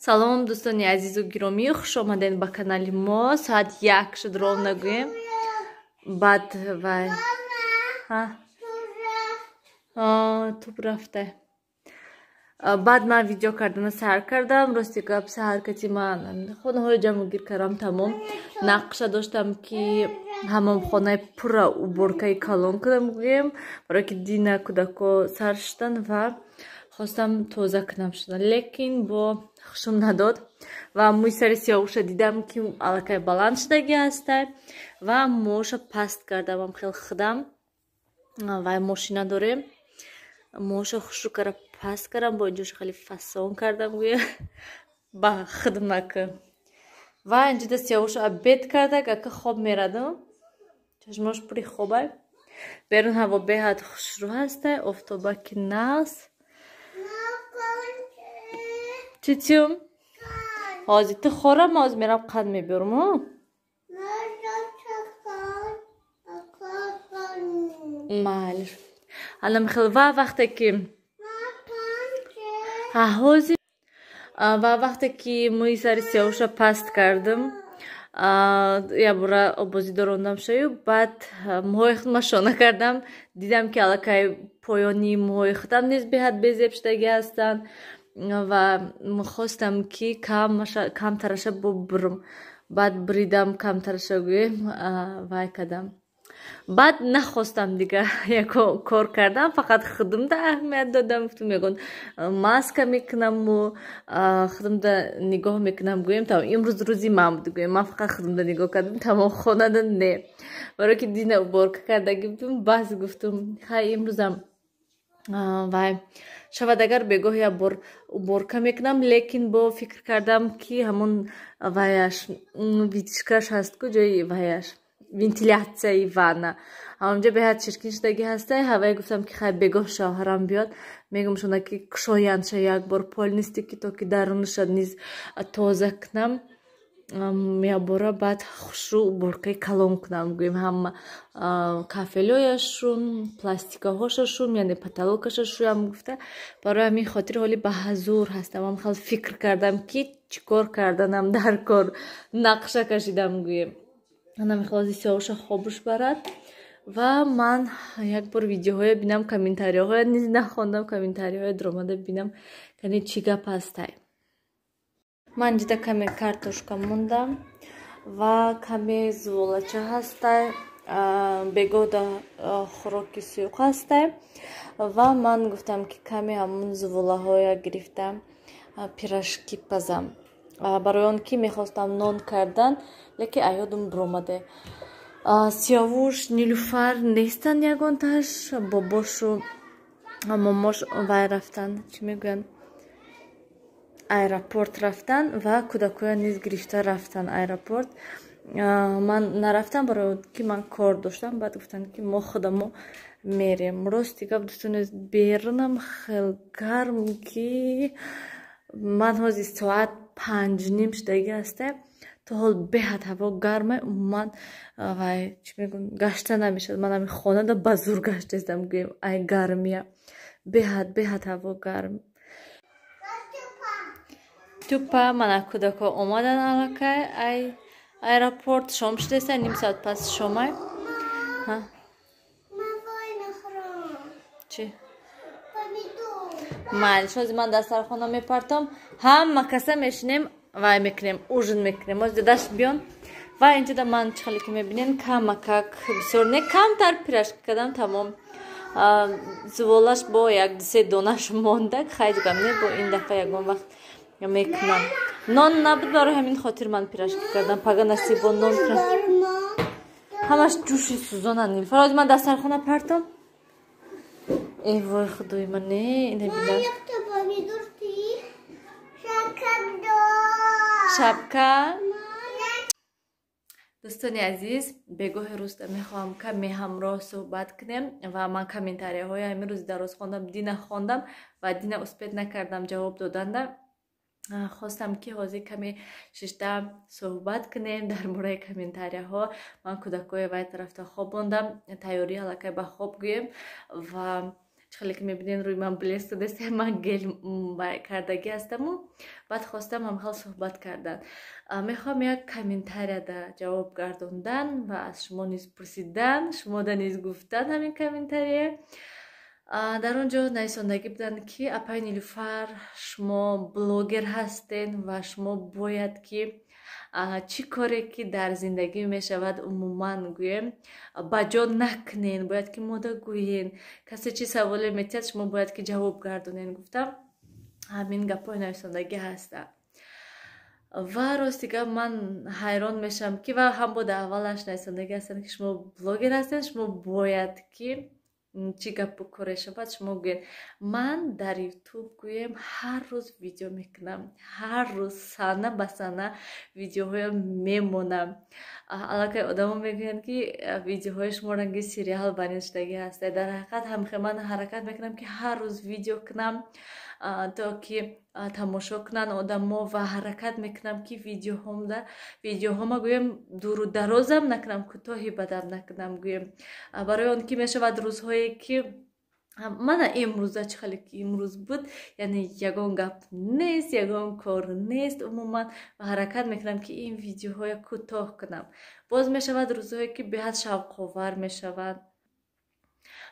Салом, дӯстони азизу гиромӣ, хуш омадед ба канали мо. Соат 1 шуд ровно гӯем. Баъд вай туб рафта. Баъд ман видео кардана сар кардам. Рости гап, саҳар кати ман хонаҳои ҷамъугир кардам, тамом. Нақша доштам, ки ҳамомхонаи пурра уборкаи калон кунам гӯем, барое ки дина кӯдако сар шудан ва хостам тоза кунам шуда, лекин бо хушум надод ва мӯи сари сиёҳуша дидам, ки аллакай баланд шудагӣ ҳаста, ва мӯша паст кардам. Хел худам вай мошина дорем, мӯша хушрӯ кара паст кардам, бо инҷоша хеле фасон кардам гӯя ба хидмака. Ва инҷода сиёҳуша обед карда, ака хоб мерадам, чашмош пури хобай. Берун ҳаво беҳад хушрӯ ҳаста, офтобаки нағз. Читюм, ҳозир ту хӯрам, ҳозир мерам қанд мебиёрам. Майли, алам хел. Ва вақте ки ҳозир ва вақте ки мӯи сари сиёҳуша паст кардам, якбора обозӣ дорондам шаю, баъд мӯҳои худма шона кардам, дидам, ки аллакай поёни мӯҳои худам низ беҳад безеб шудагӣ ҳастанд ва хостам, ки камтараша бубурам. Баъд буридам камтараша гӯем, вай кардам. Баъд нахостам дига яко кор кардам, фақат худумда аҳамият додам. Гуфтум, ягон маска мекунаму худумда нигоҳ мекунам гӯем. Тамом, имрӯз рӯзи ман буд гӯем, ман фақат худумда нигоҳ кардам, тамом. Хонада не, барое ки дина уборка кардагӣ будум. Бас, гуфтум, хай, имрӯзам вай шавад, агар бегоҳ як бор уборка мекунам. Лекин бо фикр кардам, ки ҳамон ваяш вытяжкаш ҳаст ку, ҷои ваяш, вентилятсияи ванна, ҳамонҷо беҳад чиркин шудагӣ ҳаста ҳавай. Гуфтам, ки хай, бегоҳ шавҳарам биёд, мегум шона, ки кушоянша як бор полностью, ки то ки дарунаша низ тоза кунам якбора, баъд хушрӯ уборкаи калон кунам гӯем, ҳама кафелояшум, пластикаҳошашум, яъне потолокаша шӯям гуфта. Барои ҳамин хотир ҳоли ба ҳазур ҳастам. Ам хел фикр кардам, ки чӣ кор карданам дар кор, нақша кашидам гӯем. Ана мехоҳад сиёҳуша хобуш барад ва ман як бор видеоҳоя бинам, комментариҳоя низ нахондам, комментариҳоя дуромада бинам, кани чӣ гап ҳастай. Ман ҷида каме картошка мондам ва каме зуволача ҳастай, бегоҳда хӯроки сӯйқ ҳастай, ва ман гуфтам, ки каме ҳамун зуволаҳоя гирифта пирожки пазам, барои он ки мехостам нон кардан, лекин аёдум биромаде. Сиёвуш, Нилуфар нестанд ягонташ, бобошу момош вай рафтанд, чӣ мегӯянд, аэропорт рафтан ва кӯдакоя низ гирифта рафтан аэропорт. Ман нарафтам, барои ки ман кор доштам. Баъд гуфтанд, ки мо худамо мерем. Рости гап, дӯстони, берунам хел гарм, ки ман ҳозир соат 5:30 шудагӣ ҳаста, то ҳол беҳад ҳаво гарма. Умуман вай, чӣ мегӯям, гашта намешавад. Ман ҳами хонада ба зур гаштаистам гӯем, ай гармия, беҳад, беҳад ҳаво гарм. Тупа мана кӯдако омадан аллакай ай аэропорт, шом шудаиста, ним соат пас шомай. Чӣ майли, ҳозир ман дастархона мепартом, ҳама каса мешинем, вай мекунем, ужин мекунем. Ҳозир дадаш биён. Ва инҷода ман чӣ хеле ки мебинем, камакак, бисёр не, камтар пирожки кардам, тамом. Зуволаш бо як дусе донаш монда, хайдгам не, бо ин дафъа ягон вақт мекунам. Нон набуд, барои ҳамин хотир ман пирожки кардам. Пага насиб бо нон. Ҳамаш ҷӯши сӯзона. Нилфар, ҳозир ман дастархона партом. Эй вой, худои ман, не, ина бина. Шапка. Дӯстони азиз, бегоҳи рӯзда мехоҳам каме ҳамроҳ суҳбат кунем. Ва ман комментарияҳои ҳамин рӯзи дароз хондам, дина хондам ва дина успеть накардам ҷавоб доданда. Хостам, ки ҳозир каме шишта суҳбат кунем дар бораи комментарияҳо. Ман кӯдакҳои вай тарафта хобондам, тайёрӣ аллакай ба хоб гӯем. Ва Чӣ хеле ки мебинед, рӯи ман блеск даст, ман гель кардагӣ ҳастаму баъд хостам ҳамхел суҳбат кардан. Мехоҳам як комментарияда ҷавоб гардондан ва аз шумо низ пурсидан, шумода низ гуфтан. Ҳамин комментария дар он ҷо нависондагӣ буданд, ки апай Нилуфар, шумо блогер ҳастен ва шумо бояд ки чӣ коре ки дар зиндагӣ мешавад, умуман гӯем, ба ҷо накунен, бояд ки мода гӯен, касе чӣ саволе метиҳад, шумо бояд ки ҷавоб гардонен, гуфтам. Ҳамин гапҳои нависондагӣ ҳастанд. Ва рости гап, ман ҳайрон мешавам, ки ва ҳам бо дар аввалаш нависондагӣ ҳастанд, ки шумо блогер ҳастед, шумо бояд ки чӣ гапу коре шавад, шумо гӯед. Ман дар Ютуб, гӯем, ҳар рӯз видео мекунам, ҳар рӯз сана ба сана видеоҳоям мемонам. Аллакай одамо мегӯянд, ки видеоҳои шумо ранги сериал барин шудагӣ ҳастад. Дар ҳақиқат ҳамхе ман ҳаракат мекунам, ки ҳар рӯз видео кунам, то ки тамошо кунанд одамо, ва ҳаракат мекунам, ки видеоҳома, гӯем, дуру дарозам накунам, кӯтоҳи бадам накунам, гӯем, барои он ки мешавад рӯзҳое ки мана имрӯза, чӣ хеле ки имрӯз буд, яъне ягон гап нест, ягон кор нест умуман, ва ҳаракат мекунам, ки ин видеоҳоя кӯтоҳ кунам. Боз мешавад рӯзҳое ки беҳад шавқовар мешавад,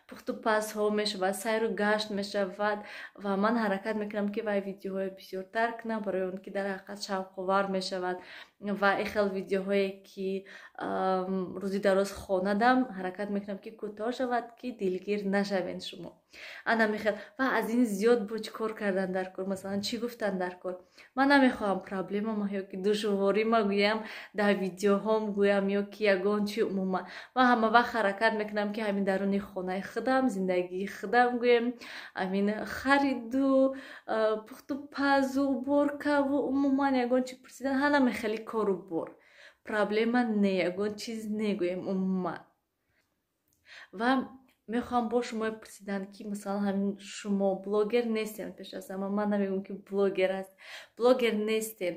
пухту пазҳо мешавад, сайру гашт мешавад, ва ман ҳаракат мекунам, ки вай видеоҳои бисёртар кунам, барои он ки дар ҳақиқат шавқовар мешавад. Ва ин хел видеоҳое ки рӯзи дароз хонадам, ҳаракат мекунам, ки кӯтоҳ шавад, ки дилгир нашавен шумо. Ана мехел. Ва аз ин зиёд бо чӣ кор кардан дар кор, масалан, чӣ гуфтан дар кор? Ман намехоҳам проблемама ё ки душворима, гӯям, дар видеоҳом гӯям ё ки ягон чи. Умуман ман ҳама вақт ҳаракат мекунам, ки ҳамин даруни хонаи худам, зиндагии худам, гӯем, ҳамин хариду пухту пазу, уборкаву умуман ягон чи пурсидан, ҳанаме хеле кору бор, проблема не, ягон чиз негӯем умуман. Ва мехоҳам бо шумо пурсидан, ки масалан, ҳамин шумо блогер нестен, пеш аз ҳама ман намегӯям, ки блогер аст, блогер нестен,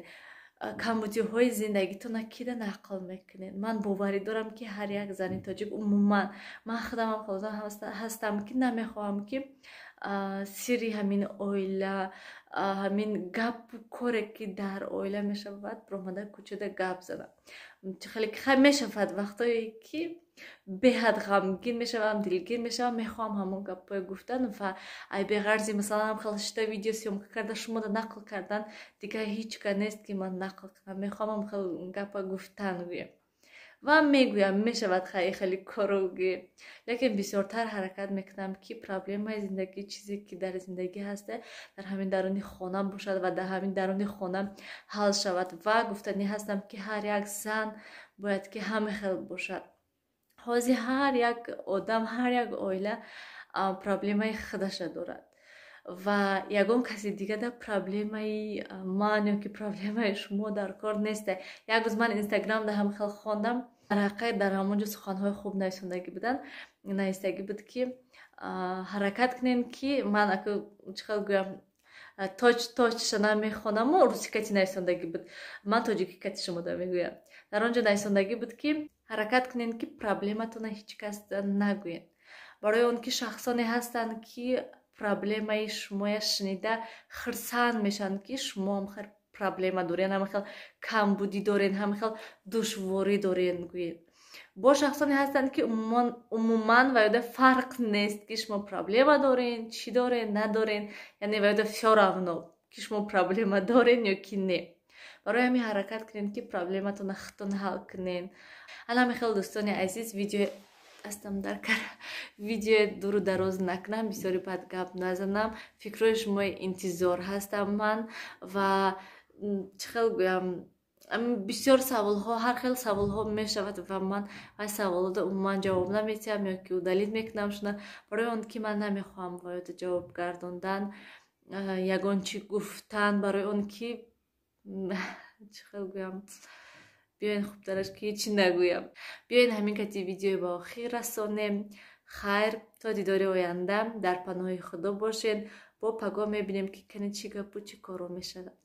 камбудиҳои зиндагитона кида нақл мекунед? Ман боварӣ дорам, ки ҳар як зани тоҷик, умуман ман худамам ҳастам, ки намехоҳам, ки сирри ҳамин оила, ҳамин гапу коре ки дар оила мешавад, баромада кӯчада гап занам. Хеле мешавад вақтое ки беҳад ғамгин мешавам, дилгир мешавам, мехоҳам ҳамон гапҳое гуфтан, ва ай беғарзи масалан хел шита видео съёмка карда, шумода нақл кардан, дигар ҳеҷ ка нест, ки ман нақл кунам. Мехоҳам хел гапа гуфтан, гӯем, ва мегӯям, мешавад хай хеле коро, гӯем, лекин бисёртар ҳаракат мекунам, ки проблемаи зиндагӣ, чизе ки дар зиндагӣ ҳаста, дар ҳамин даруни хона бошад ва дар ҳамин даруни хона ҳал шавад. Ва гуфтанӣ ҳастам, ки ҳар як зан бояд ки ҳама хел бошад. Ҳозир ҳар як одам, ҳар як оила проблемаи худаша дорад ва ягон каси дигада проблемаи ман ё ки проблемаи шумо дар кор неста. Як рӯз ман Инстаграмда ҳам хел хондам, дар ҳақиқат дар ҳамон ҷо суханҳои хуб нависондагӣ буданд. Навистагӣ буд, ки ҳаракат кунем, ки ман аку чӣ хел гӯям, точ-точша намехонаму, русӣ кати нависондагӣ буд, ман тоҷикӣ кати шумода мегӯям. Дар он ҷо нависондагӣ буд, ки ҳаракат кунем, ки проблематона ҳеҷ кас нагӯед, барои он ки шахсоне ҳастанд, ки проблемаи шумоя шунида хирсанд мешаванд, ки шумо ҳам хел проблема доред, ҳама хел камбудӣ доред, ҳама хел душворӣ доред, гӯед. Бо шахсоне ҳастанд, ки умуман ваёда фарқ нест, ки шумо проблема дорен, чӣ дорен, надорен, яъне ваёда всё равно, ки шумо проблема дорен ё ки не. Барои ҳамин ҳаракат кунед, ки проблематона худтон ҳал кунед. Ана хел, дӯстони азиз, видео астам дар кар, видеои дуру дароз накунам, бисёри бад гап назанам. Фикрҳои шумои интизор ҳастам ман. Ва чӣ хел гӯям, бисёр саволҳо, ҳар хел саволҳо мешавад ва ман вай саволода умуман ҷавоб наметиҳам ё ки удалить мекунам шуна, барои он ки ман намехоҳам ваёда ҷавоб гардондан, ягон чӣ гуфтан, барои он ки чӣ хел гӯям, биёен, хубтараш ки ҳечи нагӯям. Биёен, ҳамин кати видеои ба охир расонем. Хайр, то дидори оянда дар паноҳи Худо бошед. Бо пагоҳ мебинем, ки кани чӣ гапу чӣ коро мешавад.